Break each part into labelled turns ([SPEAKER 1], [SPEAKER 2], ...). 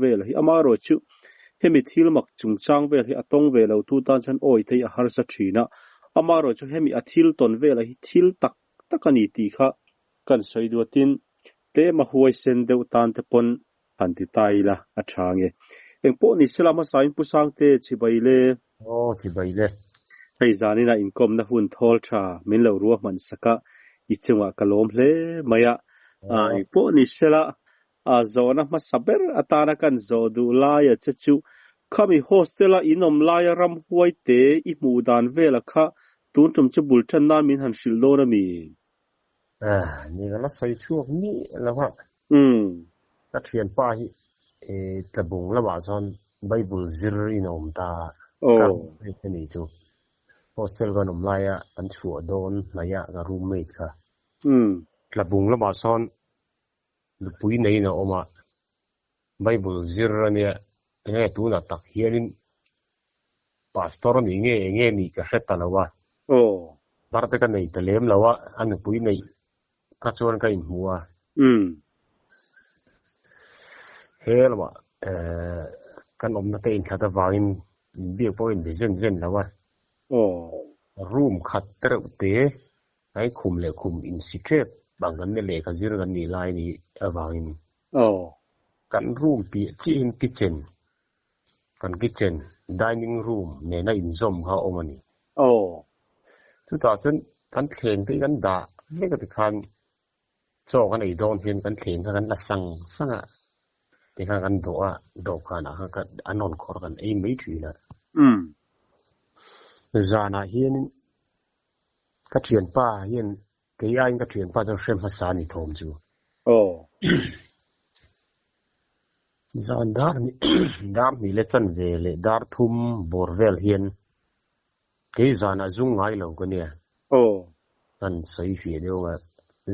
[SPEAKER 1] vel hi amaherawhchu hemi thil mak chungchang vel hi a tawng ve lo tu tan chuan awi te hi a harsa thin a, amaherawhchu hemi a thil tawn velah hi thil tak tak a ni tih kha kan sawi duatin tlema huaisen deuh tan te pawn han ti ta ila a tha nge. Engpawh ni sela hmasain Pu Sangte chibai le.
[SPEAKER 2] Aw chibai le.
[SPEAKER 1] Hei zaninah inkawmna hun thawl tha min lo ruahman sak a, i chungah ka lawm hle mai a. Engpawh ni sela A zawhna hmasa ber atana kan zawh duh laia che chu, Khami hostel-a in awm laia ramhuai te i hmuh dan vela kha tun tum chu bul tan nan min han hrilh dawn a mi?
[SPEAKER 2] Ni ka la sawi chhuak mi lo a. Ka thianpa hi tlabung lamah chuan Bible zir in a awm ta a, ka roommate a ni chu. Hostel kan awm laia kan chhuah dawn hnaih a ka roommate kha. Tlabung lamah sawn Nupui neiin a awm a, Bible zir a nia, enge tunah tak hianin Pastor a nih nge enge nih ka hre ta lo a.
[SPEAKER 1] Aw.
[SPEAKER 2] Bar te ka nei ta lem lo a, a nupui neih kha chuan ka inhmu a. He lamah kan awmna te inthlat avangin inbiak pawh a inbe zen zen lo a.
[SPEAKER 1] Aw.
[SPEAKER 2] Room khat tereuh te Ai khum leh khum insi tep ang kan ni lehkha zir kan nih lai nih avangin kan room piah chiahin kitchen, kan kitchen, dining room nena inzawm kha a awm a ni. Chutah chuan kan thleng te hi kan dah vek a tikhan chaw kan ei dawn hian kan thleng kha kan la sang sang a, tikhan kan dawh a, dawhkanah khan kan an rawn khawrh kan ei mai thin a. Zanah hianin Ka thianpa hian kei aiin ka thianpa chuan hre hmasa a ni thawm chu.
[SPEAKER 1] Aw.
[SPEAKER 2] Zan dar hnih dar hnih leh chan ve leh dar thum bawr vel hian kei zanah zung ngai lo ka nia.
[SPEAKER 1] Aw.
[SPEAKER 2] Kan sawi fia deuh a,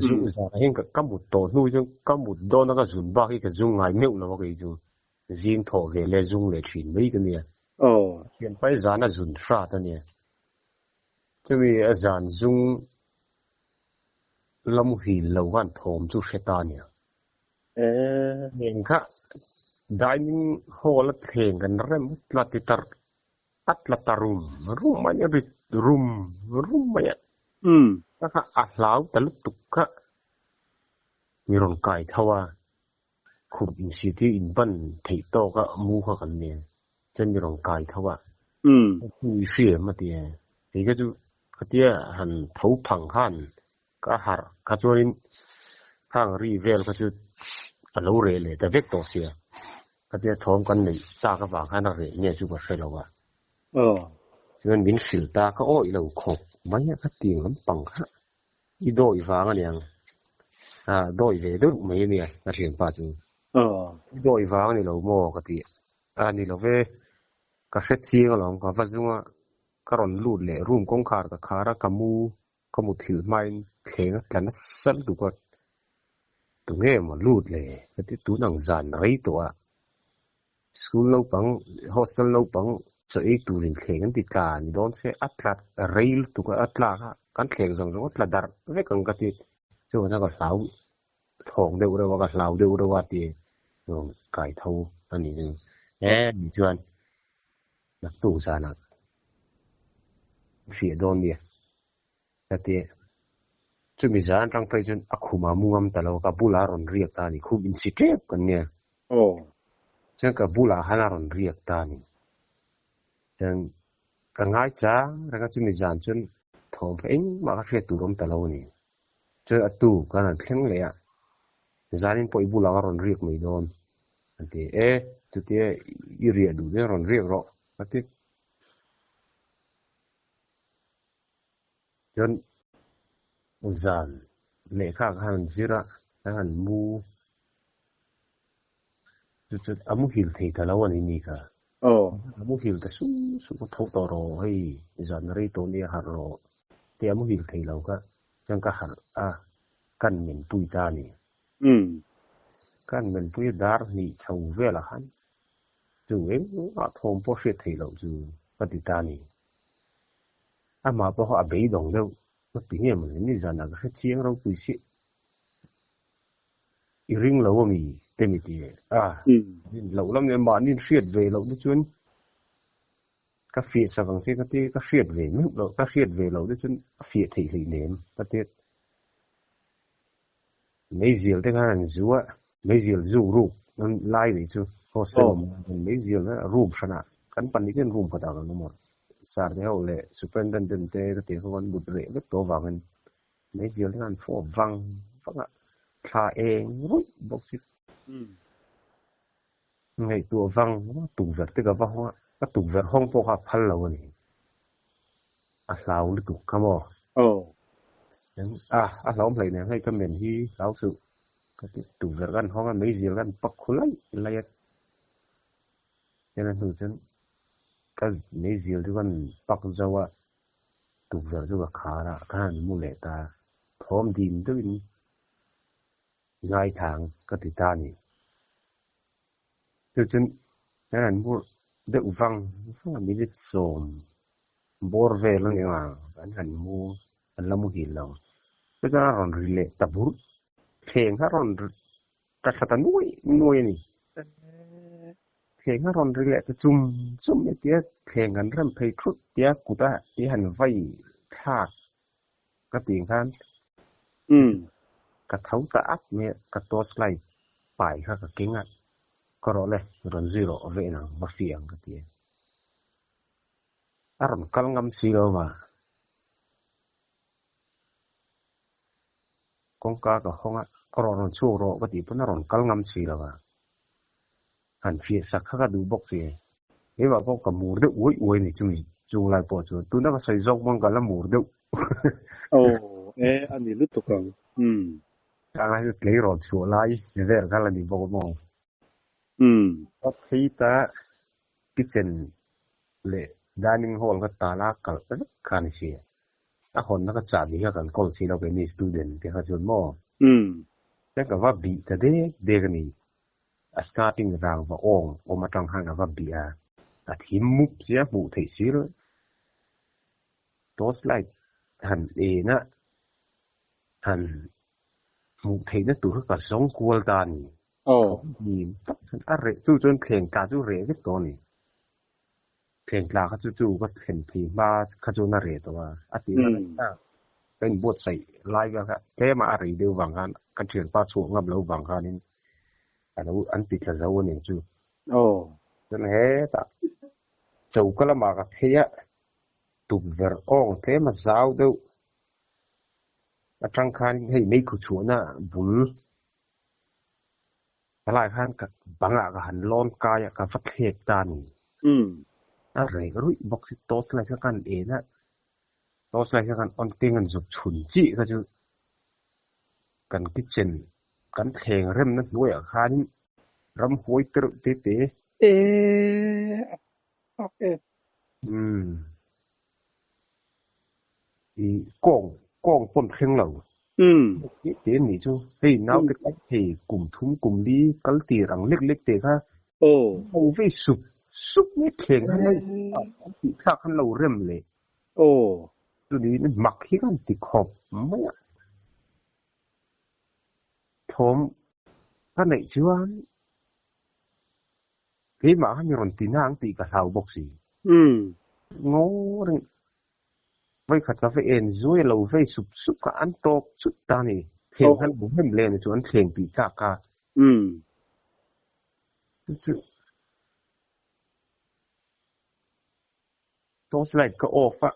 [SPEAKER 2] zung zanah hian ka mut tawh hnu chuan ka mut dawn a ka zun bak hi ka zung ngai meuh lo a kei chu. Zing thawh ve leh zung leh thin mai ka nia.
[SPEAKER 1] Aw.
[SPEAKER 2] Thianpa hi zana zun hrat a nia. Chumi a zan zung la muhil lo khan thawm chu hre ta nia. Thleng kha dining hall a thleng kan rem tla ti tar a tla ta rum rum mai a ri rum rum mai a. Kha kha a hlau ta lutuk kha mi rawn kai tho a. Khum insi te inban theih tawk a mu kha kan nia chuan mi rawn kai tho a pu i hria em a ti a kei kha chu khatia han tho phang khan ka harh kha chuanin khang ri vel kha chu a lo reh leh ta vek tawh sia khatia thawm kan neih tak avang khan a reh nge chu ka hre lo a chuan min hrilh ta ka awih lo khawp mai a ka tiang lampang kha. I dawi vang a niang. A dawi ve deuh mai a nia ka thianpa chu. I dawi vang a ni lo maw ka ti. A ni lo ve, ka hre chiang alawm ka va zung a, ka rawn lut leh room kawngkhar ka khar a, ka mu ka muthilh hmain thleng a tla nasa lutuk a, tunge maw lut le ka ti tun ang zan rei tawh a. School naupang, hostel naupang chaw ei turin thleng an ti tla a ni dawn se, a tla rei lutuk a, a tlak a, kan thleng zawng zawng a tla darh vek ang ka ti. Chuan a ka hlau thawk deuh reuh a, ka hlau deuh reuh a ti kai tho a ni chu. E ni chuan naktuk zanah fiah dawn nia. Ka ti. Chumi zan atang phei chuan a khumah mu ngam ta lo, ka bulah a rawn riak ta a ni. Khum insi tep kan nia.
[SPEAKER 1] Aw.
[SPEAKER 2] Chuan ka bulah khan a rawn riak ta a ni. Chuan ka ngai chang reng a, chumi zan chuan thawm kha engmah ka hriat tur awm ta lo a ni. Chuan a tu kan rawn thleng leh a, zanin pawh i bulah ka rawn riak mai dawn a ti. E, chutia i riah duh chuan rawn riak rawh ka ti. Chuan zan lehkha ka han zir a, ka han mu chu chu a muhil thei ta lo a ni ni kha. A muhil ta su su ka tho tawh rawh hei zan rei tawh nia harh rawh te a muhil thei lo kha chuan ka harh a kan men pui ta a ni. Kan men pui a dar hnih chho velah khan chu engmah thawm pawh hriat theih loh chu ka ti ta a ni. Amah pawh kha a beidawng deuh ka ti nge mawni, nizanah ka hre chiang ropui si. I ring lo ami te mi ti a, rin loh lam nen mahni hriat ve loh te chuan ka fiah sak ang che ka ti, ka hriat ve meuh loh, ka hriat ve loh te chuan a fiah theih hleih nem ka ti. Meizial te khan an zu a, meizial zuk ruk an lai nih chu hostel awm lai meizial room hranah kan pahnih chuan room khatah kan awm a, sir te ho leh superintendent te ka tih kha an mut reh vek tawh avangin Meizial hian an fawp vang vang a, thla eng ruih bawk chu ngaihtuah vang vang a, tukverh te ka va hawng a, ka tukverh hawng pawh kha a phal lo a ni. A hlau lutuk kha maw?
[SPEAKER 1] Aw.
[SPEAKER 2] A, a hlauhawm hleih nen hei ka men hi hlau suh. Ka ti tukverh kan hawng a, meizial kan pak khu laih laih a. Chuan a hnu chuan ka meizial chu kan pak zo a, Tukverh chu ka khar a, ka han mu leh ta. Thawm dim deuhin ngaithlang ka ti ta a ni. Chu chuan kan han mu deuh vang vang a, minute sawm bawr vel a ni ang a, kan han mu, kan la muhil lo. Chu chuan a rawn ri leh ta burh, thleng kha a rawn ka thla ta nuai nuai a ni. Thleng a rawn ri leh ta chum chum e tia thleng kan rem phei thut tia kut a i han vai thlak ka tih khan ka tho ta at mai a, ka torch light pai kha ka keng a, ka rawh le rawn zui rawh ve nang va fi ang ka ti a, a rawn kal ngam si lo va. Kawngka ka hawng a, ka rawn rawn chhuak rawh ka tih pawn a rawn kal ngam si lo a. Han fiah sak kha ka duh bawk si. Keimah pawh ka mur deuh uai uai a ni chumi chung lai pawh chuan. Tuna ka sawi zawk pawn ka la mur deuh.
[SPEAKER 1] Aw e, a ni lutuk ang. Umm.
[SPEAKER 2] Ka ngai chu tleirawl chhuah lai vel kha la ni bawk maw?
[SPEAKER 1] Umm.
[SPEAKER 2] Ka phei ta kitchen leh dining hall ka tala kalh vek kha a ni si. A hawnna ka chahbi kha kan kawl si lo keini student te kha chuan maw?
[SPEAKER 1] Umm.
[SPEAKER 2] Chuan ka va bih ta dek dek a ni. A starting rang va awng awm atang khan ka va bih a, a thim mup sia hmuh theih si lo. Torch light han en a, han hmuh theihna tur kha ka zawng kual ta a ni.
[SPEAKER 1] Aw.
[SPEAKER 2] Thawm tak chuan a reh chu chuan thleng tla chu reh vek tawh a ni. Thleng tla kha chu chu ka thlen phei hma kha chuan a reh tawh a, a tih khan ka inbuatsaih lai vel kha tlem a a rei deuh vang khan ka thianpa chhuah ngam loh vang khanin a lo an ti tla zo a ni chu.
[SPEAKER 1] Aw.
[SPEAKER 2] Chuan hetah choka lamah ka phei a, tukverh awng tlem a zau deuh atang khan hei meikhu chhuahna bul Helai khan ka bangah ka han lawn kai a, ka va thlek ta a ni. A reh ruih bawk si, torch light kha ka han en a, torch light kha ka han on keng an zuk chhun chiah kha chu kan kitchen kan thleng remna hnuaiah khanin ramhuai te reuh te te.
[SPEAKER 1] Eee a tak e.
[SPEAKER 2] Umm. I kawng kawng pawn thleng lo.
[SPEAKER 1] Umm.
[SPEAKER 2] Te te an nih chu. Hei naute kal thei kum thum kum li kal tir ang lek lek te kha.
[SPEAKER 1] Aw.
[SPEAKER 2] Ho vei sup sup mai thleng khan lo an tih thlak khan lo rem leh.
[SPEAKER 1] Aw.
[SPEAKER 2] Chuni mak hi kan ti khawp mai a. Thawm ka neih chuan keimah kha mi rawn ti na ang tih ka hlau bawk si.
[SPEAKER 1] Umm.
[SPEAKER 2] Ngaw reng vawikhat ka va en zuai a lo vei sup sup kha an tawp chut ta a ni. Thleng kha lo hem leh a ni chu an thleng tih tlak kha.
[SPEAKER 1] Umm.
[SPEAKER 2] Chu chu Torch light ka off a,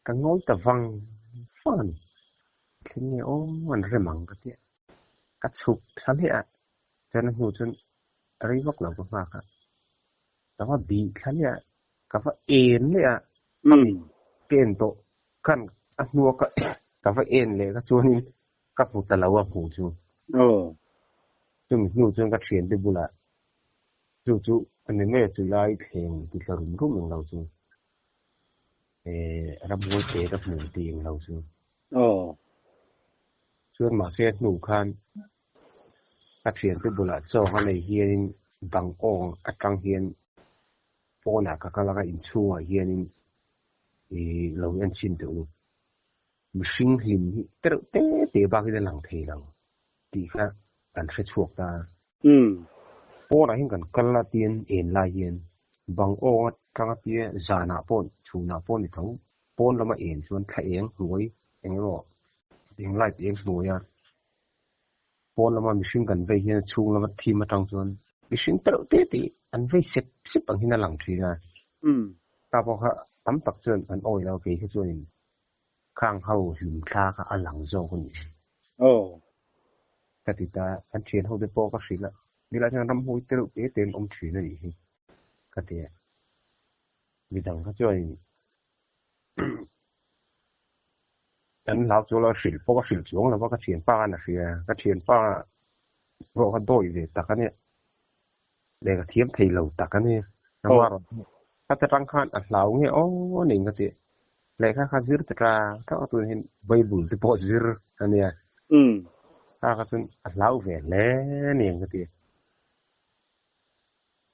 [SPEAKER 2] ka ngawi ta vang vang a ni. Thleng nge aw an rem ang ka tia, ka chhuk thla leh a, chuan a hnu chuan rei vak lo ka nghak a, ka va bih thla leh a, ka va en leh a, ka en tawh khan a hnua ka ka va en leh kha chuanin ka hmu ta lo a hmuh chu. Chumi hnu chuan ka thiante bulah Chu chu a ni mai a, chu lai thleng ti tla rum rum eng lo chu. Eh, ramhuai te ka hmu ti eng lo chu.
[SPEAKER 1] Aw.
[SPEAKER 2] Chuan mahse a hnu khan ka thiante bulah chaw ka nei hianin bang awng atang hian pawnah ka kal a, ka inchhungah hianin ih lo en chhin teh u. Mihring hlim hi tereuh te te bakin a lang thei lo. Tih kha kan hre chhuak ta.
[SPEAKER 1] Umm.
[SPEAKER 2] Pawnah hian kan kal a tiin en lai hian bang awng atanga tia zanah pawh chhunah pawh ni tho pawn lama en chuan thla eng hnuai eng emaw eng light eng hnuaia pawn lama mihring kan vei hian chhung lama thim atang chuan mihring telh te te an vei sep sep ang hian a lang thin a.
[SPEAKER 1] Umm.
[SPEAKER 2] Ta pawh kha tam tak chuan an awih lo kei kha chuanin Khang ho hlim thla kha a lang zawk a ni.
[SPEAKER 1] Aw.
[SPEAKER 2] Ka ti ta, kan thian ho te pawh ka hrilh a, nilai chuan ramhawi te reuh te te an awm thin a nih hi ka ti a. Midang kha chuanin an hlau chu lo hrilh pawh ka hrilh chuang lo va, ka thianpa khan a hria, ka thianpa pawh kha dawi ve tak a nia, lehkha thiam thei lo tak a nia, amaherawhchu Khata tang khan a hlau nge aw ning ka ti. Lehkha kha zir ta ta teuh a tun hian Bible te pawh zir a nia. Kha kha chuan a hlau ve hle ning ka ti.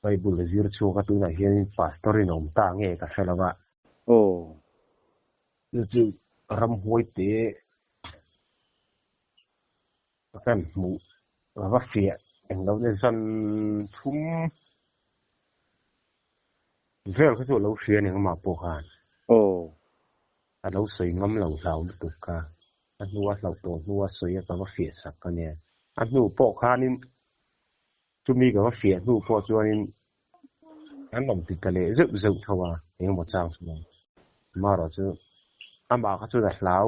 [SPEAKER 2] Bible a zir chhuak a tunah hian pastor in a awm ta nge ka hre lo a.
[SPEAKER 1] Aw.
[SPEAKER 2] Chu chu ramhuai te kan hmuh a va fiah eng lo nia zan thum vel kha chu a lo hria ning amah pawh khan.
[SPEAKER 1] Aw.
[SPEAKER 2] A lo sawi ngam lo hlau lutuk kha. A hnua hlauh tawh hnua sawi a ka va fiah sak a nia. A hnu pawh khanin chumi ka va fiah hnu pawh chuanin an rawn ti ta leh zeuh zeuh tho a, engemaw chang chuan. Amaherawhchu amah kha chuan a hlau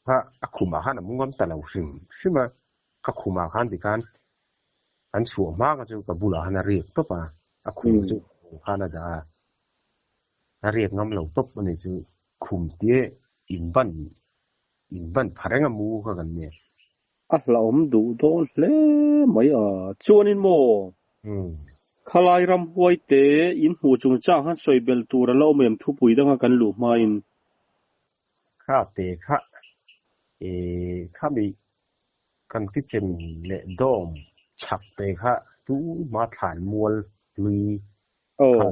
[SPEAKER 2] kha a khumah khan a mu ngam ta lo hrim hrim a, ka khumah khan tikhan an chhuah hma kha chu ka bulah khan a riak tawp a, a khum chu khan a dah a, a riak ngam lo tawp a ni chu khum te in ban in ban pha reng a mu kha kan nia.
[SPEAKER 1] A hlauhawm duh dawn hle mai a, chuanin maw? Khalai ramhuai te in hmuh chungchang han sawi belh tur a lo awm em thupui danga kan luh hmain?
[SPEAKER 2] Kha te kha e khami kan kitchen leh dorm chhak te kha tu hma thlan mual hlui kha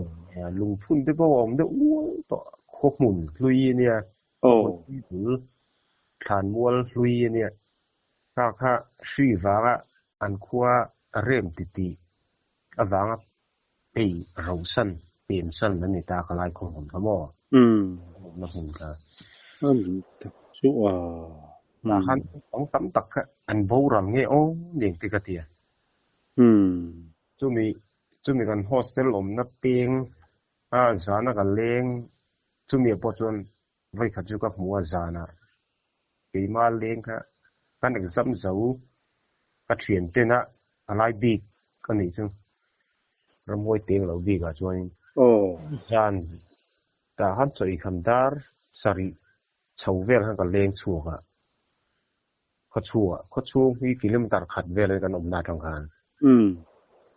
[SPEAKER 2] lungphun te pawh a awm deuh nual tawh khaw hmun hlui a nia khaw hmun hlui bul thlan mual hlui a nia kha kha hri vanga an khua rem titih avanga Hei Rosan Pemsan a ni ta ka lai khaw hmun kha maw? Awmna hmun kha.
[SPEAKER 1] A ni tak chu a.
[SPEAKER 2] Tah khan naupang tam tak kha an boral nge aw ning te ka ti a. Chumi chumi kan hostel awmna peng a zana ka leng chumi ah pawh chuan vawikhat chu ka hmu a zanah keima leng kha kan exam zo ka thian ten a a lai bik ka nih chu ramhuai teng lo bik ah chuanin zan tah khan chaw ikham dar sarih chho vel khan ka leng chhuak a khawchhung ah khawchhung hi kilometer khat vel a kan awmna atang khan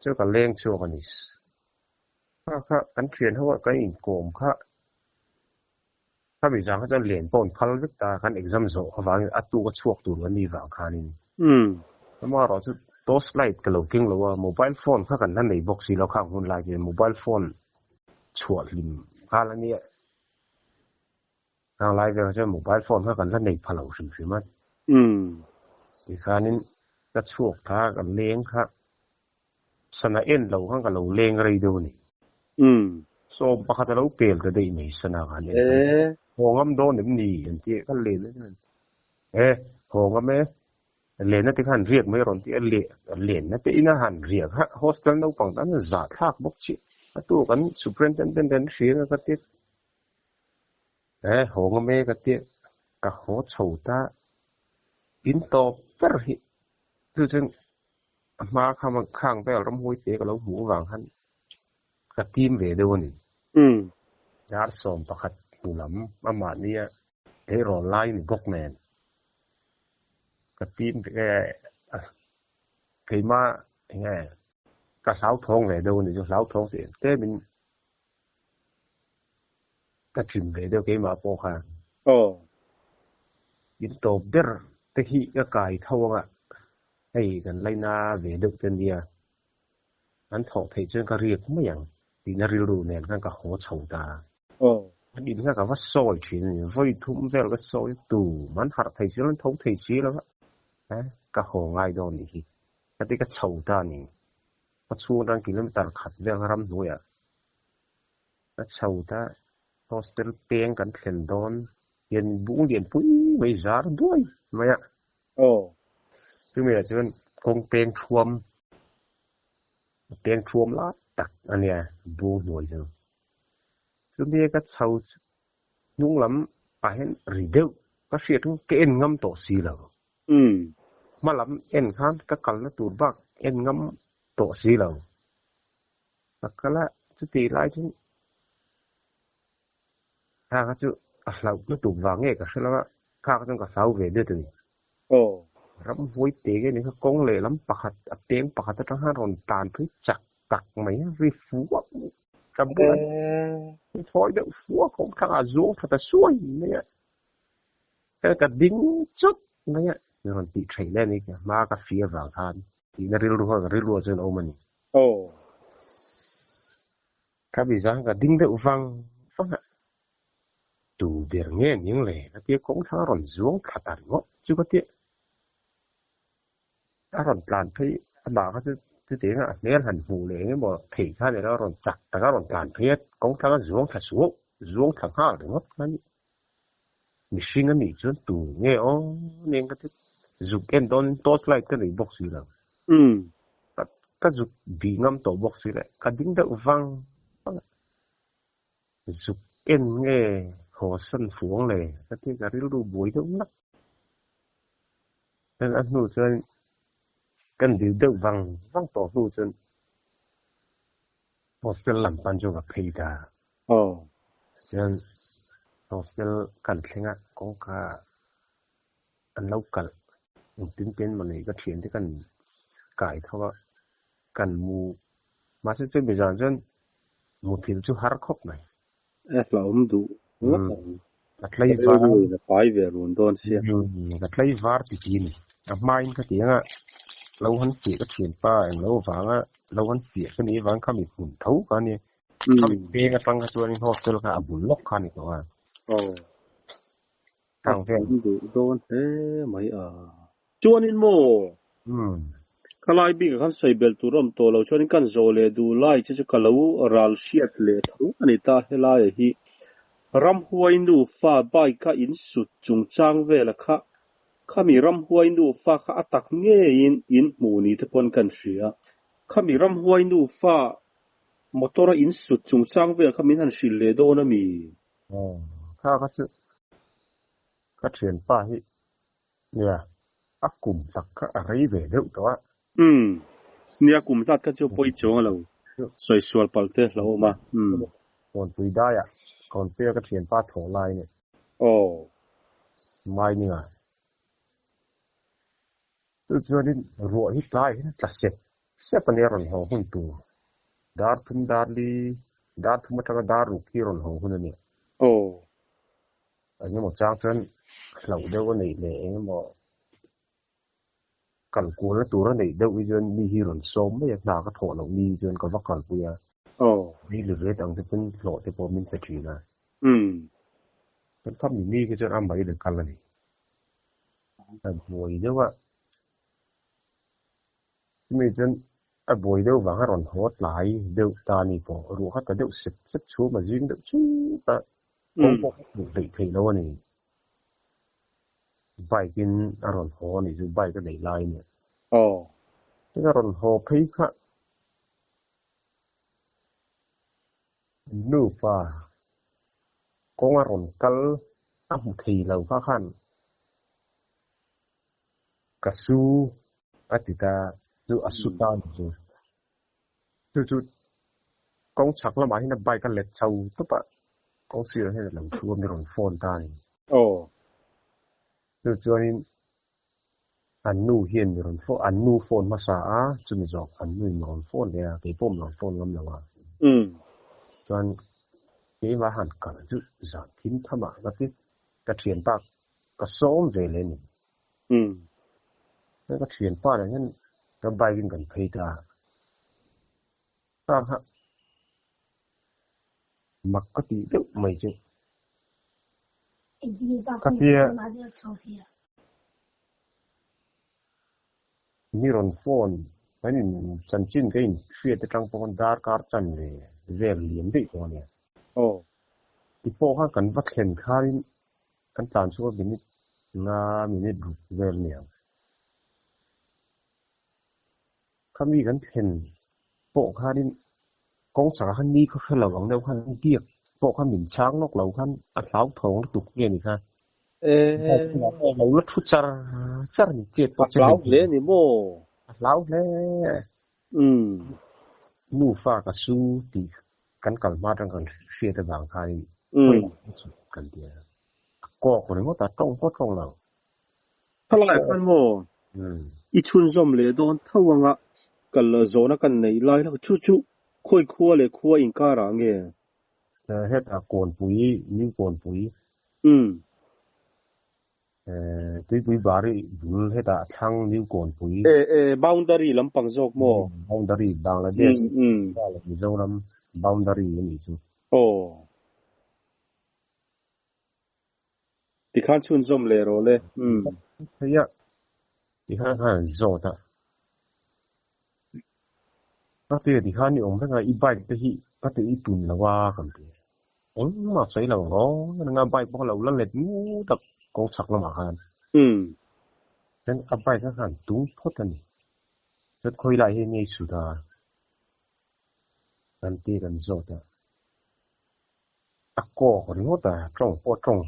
[SPEAKER 2] chu ka leng chhuak a ni kha kha kan thian ho ah kan inkawm kha. Khami zang kha chuan len pawh an phal vek ta, kan exam zawh avangin a tuk a chhuak tur kan nih vang khanin. Amaherawh chu torch light ka lo keng lo a, mobile phone kha kan la nei bawk si lo khang hun lai chuan mobile phone chhuah hlim nghal a nia. Khang lai velah chuan mobile phone kha kan la nei pha lo hrim hrim a. Tikhanin ka chhuak tha ka leng kha Sana en lo khan ka lo leng rei deuh a ni. Sawm pakhat a lo pel ta daih mai sana khan en khan. Haw ngam dawn em ni an ti a, ka len a chuan e haw ngam e, lenna te khan riak mai rawn ti a, lenna te ina han riak kha hostel naupang tan a zahthlak bawk chiah. A tu kan superintendent an hria nga ka ti a, e haw ngam e ka ti a, ka haw chho ta in tawp ber hi chu chuan A hma kha khang vel ramhuai te ka lo hmuh avang khan ka tim ve deuh a ni. Dar 11 hnu lam amahnia tleirawl lai ni bawk nen ka tim ve a, keimah enge ka hlauthawng ve deuh a ni chu hlauthawng tih tlemin ka trim ve deuh keimah pawh khan. In tawp ber te hi ka kai tho anga Hei kan laina ve deuh te nia, an thawh theih chuan ka riak mai ang tihna rilru nen khan ka haw chho ta. An in kha ka va sawi thin a ni, vawi thum vel ka sawi tu man harh thei si lo, an tho thei si lo va. A, ka haw ngai dawn nih hi. Ka ti ka chho ta a ni. Ka chhung atang kilometer khat vel ramhnuaiah ka chho ta. Hostel peng kan thlen dawn hian bung lian pui mai zar duai mai a.
[SPEAKER 1] Aw.
[SPEAKER 2] Chumi ah chuan kawng peng thuam, peng thuam lai tak a nia bung hnuai chu. Chumi ka chho chu hnung lam ah hian ri deuh ka hriat chu ka en ngam tawh si lo. Hma lam en khan ka kalna tur bak en ngam tawh si lo. Ka kal a, chutih lai chuan kha kha chu a hlauh lutuk vang nge ka hre lo a, kha kha chuan ka hlau ve deuh a ni. Ramhuai te nge ni kha kawng lehlam pakhat a peng pakhat atang khan rawn tan phei chak tak mai a, ri fuak ka bulah thawi deuh fuak a awm thlangah a zuang tha ta suai mai a. Ka ka ding chawt mai a, min rawn tih theih leh a ni ka hma ka fih avang khan tihna rilru kha ka rilru ah chuan a awm a ni. Ka bi zang ka ding deuh vang vang a, tu ber nge ning le ka tia kawng thlang a rawn zuang thla ta ringawt chu ka tia a rawn tlan phei amah kha chu chutiang a hmel han hmuh leh eng emaw theih kha ni lo a rawn chak tak a rawn tlan phei a kawng thlang a zuang thla suau zuang thla nghal ringawt kha a ni. Mihring a nih chuan tu nge aw nen ka ti zuk en dawn torch light ka nei bawk si lo. Ka ka zuk bih ngam tawh bawk si le ka ding deuh vang vang a. Zuk en nge haw san fuang le ka ti ka rilru buai deuh nak. Chuan a hnu chuan kan dil deuh vang vang tawh hnu chuan hostel lam pan chu ka phei ta. Chuan hostel kan thleng a kawngka an lo kalh engtin ten maw nei ka thian te kan kai tho a kan mu mahse chumi zan chuan muthilh chu har khawp mai.
[SPEAKER 1] E hlauhawm duh ngawt ang. Ka rilru in a pai ve run dawn sia.
[SPEAKER 2] Ka tlaivar ti ti a ni. A hmain ka ti anga lo han fiah ka thianpa eng lo avanga lo han fiah ka nih avang khami hmun tho kha a nia. Khami peng atang kha chuanin hostel kha a bul lawk kha a ni tawh a.
[SPEAKER 1] A duh dawn hle mai a. Chuanin maw? Khalai bikah khan sawi belh tur a awm tawh lo chuanin kan zawh leh duh lai che chu ka lo ral hriat leh tho a ni ta. Helaia hi ramhuai nufa bike a insut chungchang vela kha khami ramhuai nufa kha a tak ngeiin in hmuh ni te pawn kan hria. Khami ramhuai nufa motor a insut chungchang vel kha min han hrilh leh dawn a mi?
[SPEAKER 2] Kha kha chu Ka thianpa hi nia a kum tak kha a rei ve deuh tawh a.
[SPEAKER 1] Umm. Nia kum zat kha chu pawi chuang a lo sawi sual palh te hlauh awm a. Umm.
[SPEAKER 2] Kawnpui daiah Kawnpuia ka thianpa thawh lai a ni.
[SPEAKER 1] Aw.
[SPEAKER 2] Mining a. Chu chuanin ruah hi tlaiah hian a tla sep sep a nia rawn haw hun tur. Dar thum dar li, dar thum atanga dar ruk hi rawn haw hun a nia.
[SPEAKER 1] Aw.
[SPEAKER 2] Eng emaw chang chuan hlauh deuh a neih leh eng emaw kal kualna tur a neih deuh hi chuan mi hi rawn sawm mai a, hna ka thawh loh ni hi chuan ka va kalpui a. Mi livet ang te pawn hlawh te pawh min pe thin a. Kan kham ni mi khi chuan a mai leh kal a ni. A buai deuh a. Chumi chuan a buai deuh vang a rawn haw tlai deuh ta a ni pawh. Ruah kha ta deuh sep sep chhum a zing deuh chut a. Kawng pawh ka hmuh hleih theih lo a ni. Bike in a rawn haw a nih chu, bike a neih lai a nia. Tin a rawn haw phei kha nupa kawng a rawn kal a hmu thei lo kha khan ka su a ti ta chu a su ta a ni chu. Chu chu kawng chhak lamah hian a bike a let chho tawp a, kawng sirah hian a lo thu a mi rawn phone ta a ni. Chu chuanin an nu hian mi rawn phone, an nu phone hmasa a, chumi zawk an nu in mi rawn phone leh a, kei pawh mi rawn phone ngam lo a. Chuan keimah han kal chu zan thim tham ah ka ti, ka thianpa ka sawm ve leh a ni. Ka thianpa nen hian ka bike in kan phei ta a, kha kha mak ka tih deuh mai chu ka tia. Mi rawn phone kan in chanchin ka in hriat atang pawh khan darkar chan ve vel liam daih tawh a nia.
[SPEAKER 1] Aw.
[SPEAKER 2] Ti pawh khan kan va thlen khanin kan tlan chhuak a minute nga minute ruk vel a niang. Khami kan thlen pawh khanin kawng chakah khan ni khaw hre lo ang deuh khan biak pawh khan min chhang lawk lo khan a hlauthawng lutuk nge ni kha.
[SPEAKER 1] Eh.
[SPEAKER 2] Lo la thu char char ni chet
[SPEAKER 1] A
[SPEAKER 2] pawh che
[SPEAKER 1] hlau
[SPEAKER 2] hlei
[SPEAKER 1] hle ni maw?
[SPEAKER 2] A hlau hle. Nufa ka su tih kan kal hma atang kan hriat avang khanin khawi lah kan su kan ti a. A kawk ringawt a, tawng pawh tawng lo.
[SPEAKER 1] Khalaiah khan maw i chhunzawm leh dawn tho anga kal zawhna kan neih lai lak chu chu khawi khua leh khua inkarah nge?
[SPEAKER 2] Hetah Kawnpui, New Kawnpui. Tuipui Bari bul hetah thlang New Kawnpui.
[SPEAKER 1] E e boundary lampang zawk maw?
[SPEAKER 2] Boundary, Bangladesh leh Mizoram boundary a nih chu.
[SPEAKER 1] Aw. Tikhan chhunzawm leh rawh le. Umm.
[SPEAKER 2] Thei a, tikhan khan an zawt a. Ka ti tikhan i awm vek a, i bike te hi ka ti i tun lo a kan ti. Engmah sawi lo ang aw, nanga bike pawh ka lo la let ngut a kawng chhak lamah khan.
[SPEAKER 1] Umm.
[SPEAKER 2] Chuan a bike a khan tung phawt a ni. Chuan khawi lai hi nge i sut a? Kan ti kan zawt a. A kawk ringawt a, tawng pawh tawng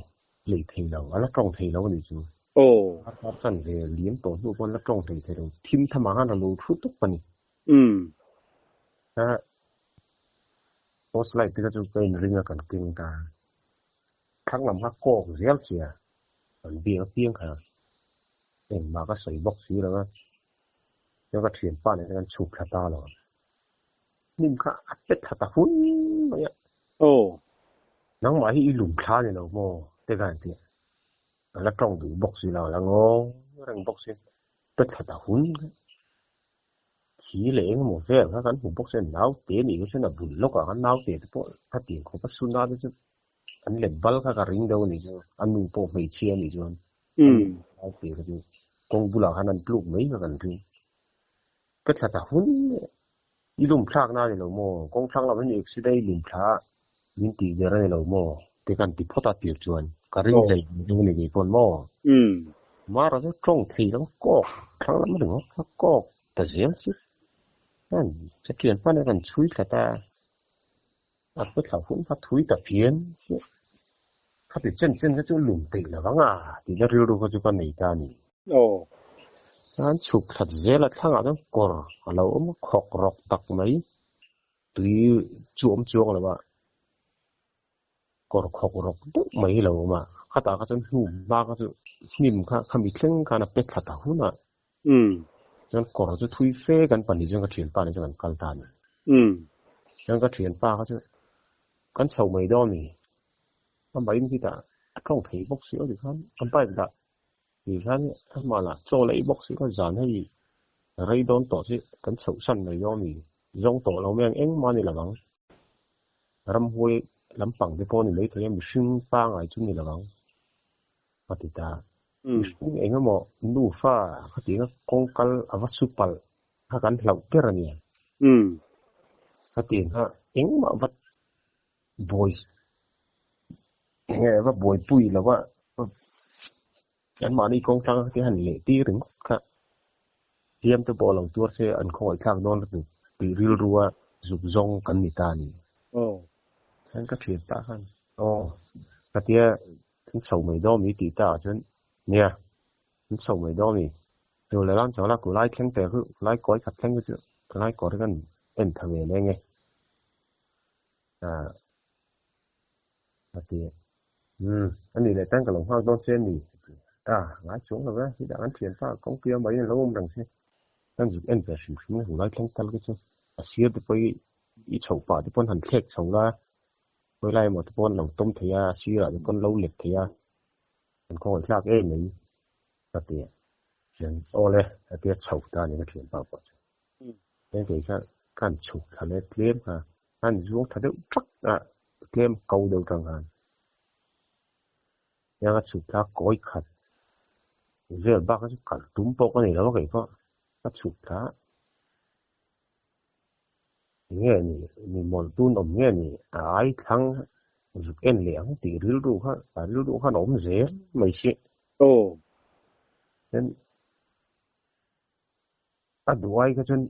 [SPEAKER 2] hlei thei lo, a la tawng thei lo a nih chu.
[SPEAKER 1] Aw.
[SPEAKER 2] A tar chan ve liam tawh hnu pawh a la tawng hlei thei lo, thim thamah khan a lo thu tawp a ni. A post light te kha chu ka inring a kan keng ta. Thlang lam kha kawk zel sia, kan biak apiang kha engmah ka sawi bawk si lo a, chuan ka thianpa nen khan chhuk thla ta lo. Hnim kha a pe thla ta hun mai a.
[SPEAKER 1] Aw.
[SPEAKER 2] Nangmah hi i lum thla ni lo maw? Te khan ti a. A la tawng duh bawk si lo, a la ngawi reng bawk si. Pe thla ta hun kha. Thi leh engemaw vel kha kan hmu bawk si a, naute nih kha chuan a bul lawkah khan naute te pawh kha tiang khawp a suna te chu an let bal kha ka ring deuh a nih chu. A nu pawh hmeichhia a nih chuan a nu naute kha chu kawng bulah khan an tluk mai kha kan ring. Pe thla ta hun leh I lum thlak na a ni lo maw? Kawng thlang lam hi accident i lum thla a min tih ber a ni lo maw? Te kan ti phawt a tir chuan ka ring hlei hlei a ni kei pawn maw? Mara chu tawng thei lo kawk thlang lam ringawt kha kawk ta zel chu an chatian hman a rawn chhui thla ta a pe thla hun kha thui ta phian chiah. Khati chen chen kha chu lum peih lo vang a tihna rilru kha chu ka nei ta a ni.
[SPEAKER 1] Aw.
[SPEAKER 2] An chhuk thlat zel a thlangah chuan kawr a lo awm a, khawk rawk tak mai tui chu awm chuang lo a, kawr khawk rawk deuh mai a lo awm a, khatah kha chuan hnu hma kha chu hnim kha khami thleng khan a pe thla ta hun a. Chuan kawr chu thui fe kan pahnih chuan ka thianpa nen chuan kan kal ta a ni. Chuan ka thianpa kha chu kan chho mai dawn a ni. A main hi tah a tawng thei bawk si lo tikhan a bike dah ti khan amah lah chaw la ei bawk si kha zan hei rei dawn tawh chu kan chhoh san mai dawn a ni zawng tawh lo mai ang engmah a ni lo ang ramhuai lampang te pawh a ni mai thei a mihring pangai chu a ni lo ang a ti ta mihring eng emaw nufa khatianga kawng kal a va su palh kha kan hlauh ber a nia khatiang kha engmah va Buai enge va buaipui lo a anmahni kawng tlang te han leh tir ringawt kha hliam te pawh lo tuar se an khawngaih thlak dawn lutuk tih rilru a zuk zawng kan ni ta a ni. Chuan ka thian ta khan aw khatia kan chho mai dawn mi tih ta ah chuan nia kan chho mai dawn mi chu leh lam chho la kulai thleng te khu kulai kawi khat thleng te chu kulai kawr hi kan en tha ve leng e. Ah a ti a, umm a nih leh tan ka lo nghak dawn che a ni a ti a, ah ngai chuang lo e, hidang an thian ta kawngpui a mai an lo awm reng che, kan zuk en ve hrim hrim a hulai thleng tal te chu a sir te pawh hi i chhoh pah te pawn han thlek chho la, khawi lai emaw te pawh an lo tawm thei a, a sirah te pawn lo let thei a, an khawngaih thlak em mai a ti a, chuan aw le a tia chho ta a ni ka thianpa pawh chu. Heng kei kha ka han chhuk thla leh tlem kha, ka han zuang thla deuh thak a, tlem ko deuh tang khan. Heng a chhuk thla kawi khat vel bak kha chu kal tum pawh ka nei lo a kei pawh. Ka chhuk thla a. Nge ni, mi mawlh tun awm nge ni a ai thlang zuk en leh ang tih rilru kha, a rilru khan a awm zel mai si.
[SPEAKER 1] Aw.
[SPEAKER 2] Chuan a duh ai kha chuan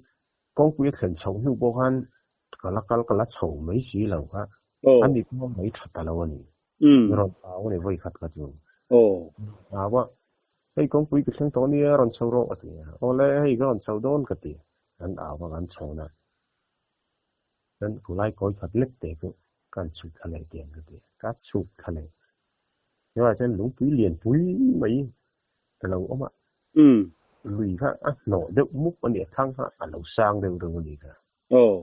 [SPEAKER 2] kawngpui a thlen chhoh hnu pawh khan ka la kal ka la chho mai si lo kha.
[SPEAKER 1] Aw.
[SPEAKER 2] A mit pawh mai tha ta lo a ni.
[SPEAKER 1] Umm.
[SPEAKER 2] Mi rawn au a ni vawi khat kha chu.
[SPEAKER 1] Aw.
[SPEAKER 2] Au a, hei kawngpui ka thleng tawh nia rawn chho rawh a ti a. Awle hei ka rawn chho dawn ka ti. Kan au a kan chho na. Chuan khulai kawi khat lek te chu kan chhuk thla leh tiang ka ti a. Ka chhuk thla leh. Chuvah chuan lungpui lian pui mai a lo awm a.
[SPEAKER 1] Umm.
[SPEAKER 2] Lui kha a hnawh deuh mup a ni a, thlang kha a lo sang deuh deuh a ni kha.
[SPEAKER 1] Aw.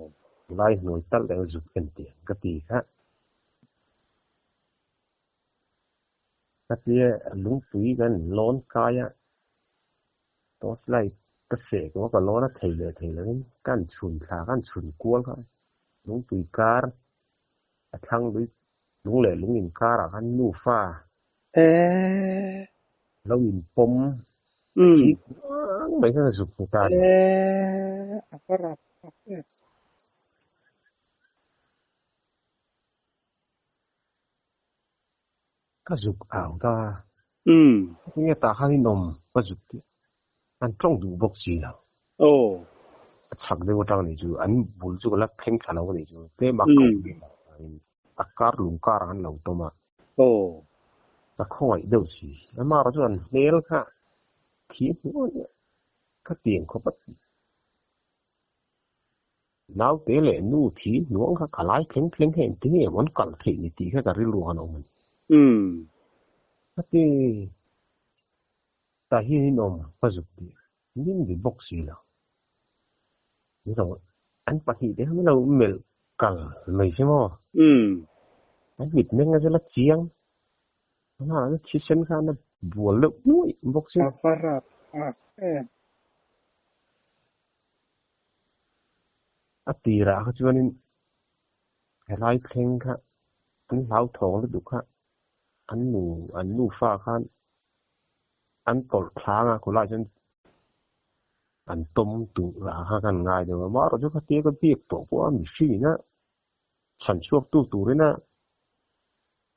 [SPEAKER 2] Khulai hnuai talh leh zuk en tiang ka ti kha. Ka tia lungpui kan lawn kai a, torch light ka seh ko a, ka lawn a thei leh thei lovin kan chhun thla kan chhun kual kha lungpui kar a thlang lui lung leh lung inkar ah khan nufa lo inpawm thi kuang mai khan a zuk hmu ta a ni. Ka zuk au ta.
[SPEAKER 1] Umm.
[SPEAKER 2] Tinge tah khan in awm ka zuk tih an tawng duh bawk si lo.
[SPEAKER 1] Aw.
[SPEAKER 2] A chhak deuh atang nih chu an bul chu ka la thleng thla lo a nih chu tlem a ko ve lo vangin a kar lung kar ah an lo tawm a.
[SPEAKER 1] Aw.
[SPEAKER 2] Ka khawngaih deuh si. Amaherawh chu an hmel kha thi hmuh a nia ka tiang khawp a. Naute leh nu thi hnuang kha ka lai thleng thleng hian engtin nge an kal theih ni tih kha ka rilru khan a awm a ni.
[SPEAKER 1] Umm.
[SPEAKER 2] Ka ti ta hian in awm ka zuk tih min bi bawk si lo. Ni lo, an pahnih te kha min lo melh kal mai se maw?
[SPEAKER 1] Umm.
[SPEAKER 2] An mitmeng a zela chiang. Tunah thisen khan a bual deuh nuaih bawk si.
[SPEAKER 3] A va rap tak em.
[SPEAKER 2] A tirah kha chuanin helai thleng kha an hlauthawng lutuk kha an nu an nufa khan an tawlh thlang a khulaiah chuan an tawm tur ah kha kan ngai deuh a amaherawhchu chu khatia ka biak tawh pawh a mihring a chhan chhuak tu turin a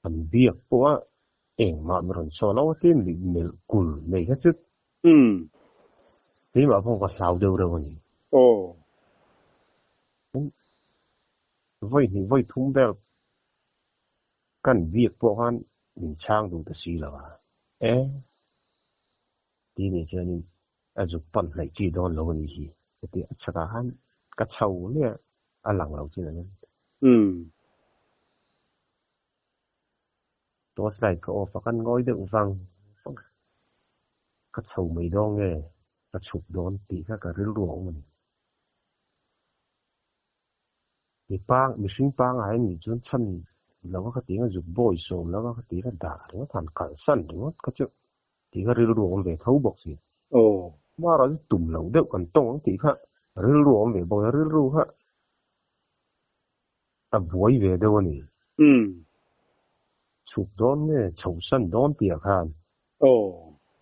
[SPEAKER 2] an biak pawh a engmah mi rawn sawi lo a tin melh kul nei kha chu
[SPEAKER 1] Umm.
[SPEAKER 2] Keimah pawh ka hlau deuh reuh a ni.
[SPEAKER 1] Aw.
[SPEAKER 2] Vawi hnih vawi thum vel kan biak pawh khan min chhang duh ta si lo a. E. Ti nih chuanin a zuk pan hnaih chi dawn lo a nih hi. Heti a chhakah khan ka chho leh a, a lang lo chin a nen.
[SPEAKER 1] Umm.
[SPEAKER 2] Torch light ka off a, kan ngawi deuh vang vang a, ka chho mai dawn nge ka chhuk dawn tih kha ka rilru a awm a ni. Mi pang, mihring pangngai a nih chuan chhan lo a ka ti ang a, zuk bawi sawm lo a ka ti a, dah ringawt han kalsan ringawt kha chu tih kha rilru a awm ve tho bawk si.
[SPEAKER 1] Aw.
[SPEAKER 2] Mara chu tum loh deuh kan tawng ang tih kha rilru a awm ve bawk a, rilru kha A buai ve deuh a ni.
[SPEAKER 1] Umm.
[SPEAKER 2] Chhuk dawn nge chho san dawn tih ah khan.
[SPEAKER 1] Aw,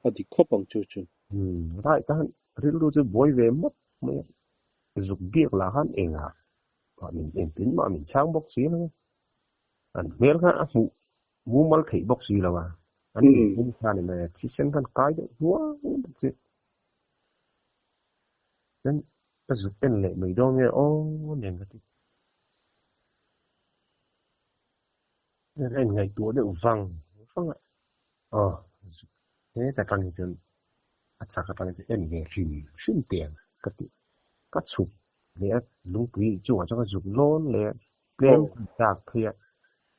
[SPEAKER 1] a dik khawp ang chu chu.
[SPEAKER 2] Umm, right khan rilru chu buai ve mawp mai a. Zuk biak lah khan engah mah min engtin mah min chhang bawk si lo a. An hmel kha a hmuh mumal theih bawk si lo a. An inhming kha ni mai a, thisen khan kai deuh hnuang bawk si. Chuan ka zuk en leh mai dawn nge aw nen ka ti. Chuan a inngaihtuah deuh vang vang a, aw zuk heta tang hi chuan a chak atang hi chuan en ve hrim hrim teh ang ka ti. Ka chhuk leh a lungpui chungah chuan ka zuk lawn leh a, tlem tak phei a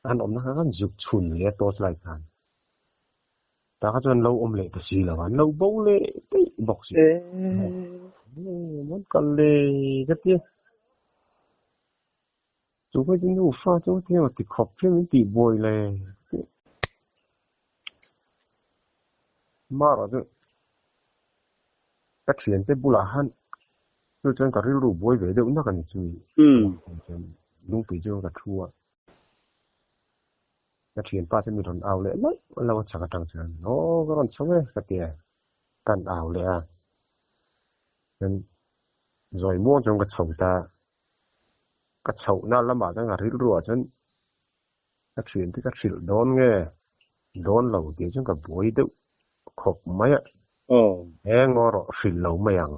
[SPEAKER 2] an awmna kha khan zuk chhun leh a torch light khan. Tah kha chuan lo awm leh ta si lo a, an lo bo leh daih bawk si. An kal leh ka ti a. Chu phei chu nufa chu ti emaw ti khawp hian min tih buai le ka ti. Mara chu ka thiante bulah khan chu chuan ka rilru buai ve deuh nak a ni chumi. Lungpui chu ka thu a. Ka thianpa chu mi rawn au leh laih lo a chhak atang chuan, Aw ka rawn chho e ka ti a, kan au leh a. Chuan zawi muang chuan ka chho ta. Ka chhohna lamah chuan ka rilruah chuan ka thiante ka hrilh dawn nge dawn lo tih chuan ka buai deuh khawp mai a.
[SPEAKER 1] Aw.
[SPEAKER 2] He ngaw rawh hrilh lo mai ang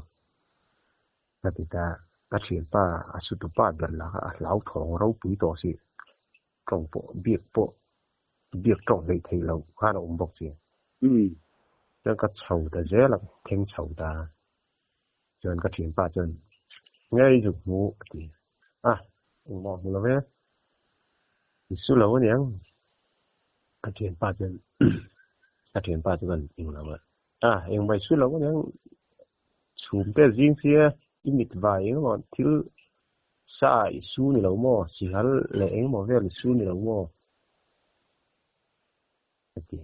[SPEAKER 2] ka ti ta. Ka thianpa a sutupa ber lah kha a hlauthawng ropui tawh si. Tawng pawh biak pawh biak tawng hleih theih loh khan a awm bawk si.
[SPEAKER 1] Umm.
[SPEAKER 2] Chuan ka chho ta zel a, thleng chho ta. Chuan ka thianpa chuan, Nge i zuk hmu? a ti a, Engmah hmu lo e, i su lo aniang. Ka thianpa chuan ka thianpa chu kan englo a, A, engmah i su lo aniang, chhum te a zing sia, i mit vai engemaw thil sa i su ni lo maw, sihal leh engemaw vel i su ni lo maw? Ka ti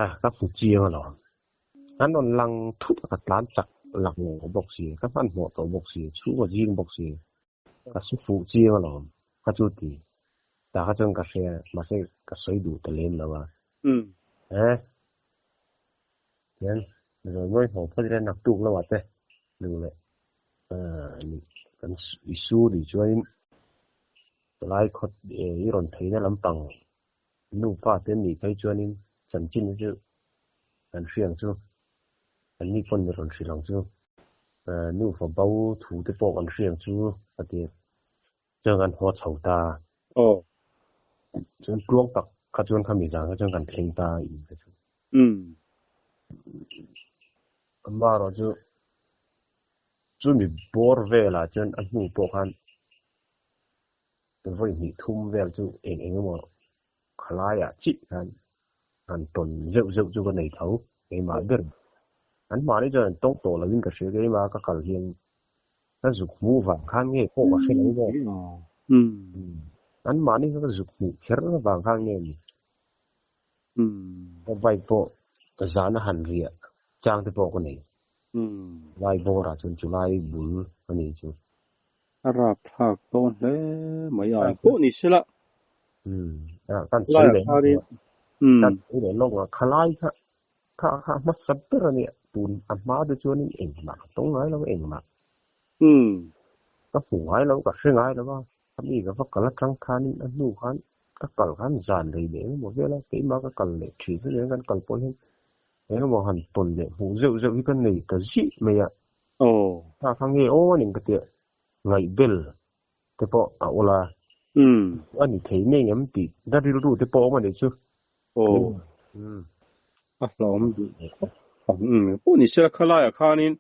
[SPEAKER 2] a, ka hmu chiang alawm. An rawn lang thut a, ka tlan chak lak lo bawk si, ka hmanhmawh tawh bawk si, chhung a zing bawk si, ka su fuh chiang alawm ka chu ti. Tah kha chuan ka hria, mahse ka sawi duh ta lem lo a. He, tihian zawi mawi haw phawt ila naktuk lo ah te duh leh kan i su nih chuanin Palai khawt i rawn theihna lampang nufa te an nih phei chuanin chanchin hi chu kan hria ang chu, an ni pawn i rawn hrilh ang chu, nufa bo thu te pawh kan hria ang chu a ti a, chuan kan haw chho ta.
[SPEAKER 1] Aw.
[SPEAKER 2] Chuan tluang tak kha chuan khami zan kha chuan kan thleng ta in kha chu.
[SPEAKER 1] Umm.
[SPEAKER 2] Amaherawh chu chumi bawr velah chuan a hnu pawh khan Vawi hnih thum vel chu eng eng emaw khalaiah chiah khan han tawn zeuh zeuh chu ka nei tho keimah ber. An mahni chuan an tawng tawh loin ka hria keimah ka kal hian ka zuk hmuh vang khan nge pawh ka hre lo bawk. An mahni kha ka zuk hmuh kher vang khan nge ni. Ka bike pawh zan a han riah chang te pawh ka nei. Lai bawrah chuan chulai bul a ni chu.
[SPEAKER 1] A rapthlak dawn hle mai a, pawh ni sela.
[SPEAKER 2] Umm, kan sawi leh kan sawi leh lawk a, khalai kha kha kha hmasa ber a nia, tun a hma te chuanin engmah ka tawng ngai lo engmah.
[SPEAKER 1] Umm.
[SPEAKER 2] Ka hmu ngai lo, ka hre ngai lo a, khami ka va kal atang khanin a hnu khan ka kal khan zan rei leh engemaw vel a, keimah ka kal leh thin hetiang kan kal pawh hian engemaw han tawn leh hmuh zeuh zeuh hi ka nei ta zih mai a.
[SPEAKER 1] Aw.
[SPEAKER 2] Kha kha nge aw aning ka tia ngaihbel te pawh a awl a.
[SPEAKER 1] Umm.
[SPEAKER 2] A ni thei ngei ngem tih na rilru te pawh a awm a nih chu.
[SPEAKER 1] Aw.
[SPEAKER 2] Umm.
[SPEAKER 1] A hlauhawm duh khawp ang. Umm. Pawh ni sela khalaiah khanin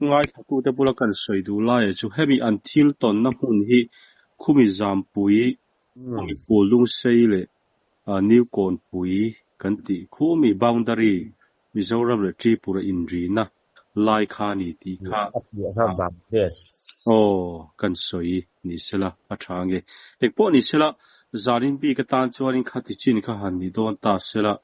[SPEAKER 1] ngaithlatute bula kan sawi duh laiah chu hemi an thil tawnna hmun hi khumi zampui, khumi phul lungsei leh New Kawnpui kan tih khumi boundary Mizoram leh Tripura inrina lai kha a ni tih kha
[SPEAKER 2] A piah kha Bangladesh.
[SPEAKER 1] Aw, kan sawi ni sela a tha ange. Engpawh ni sela, zanin bik atan chuanin khati chin kha han ni dawn ta sela.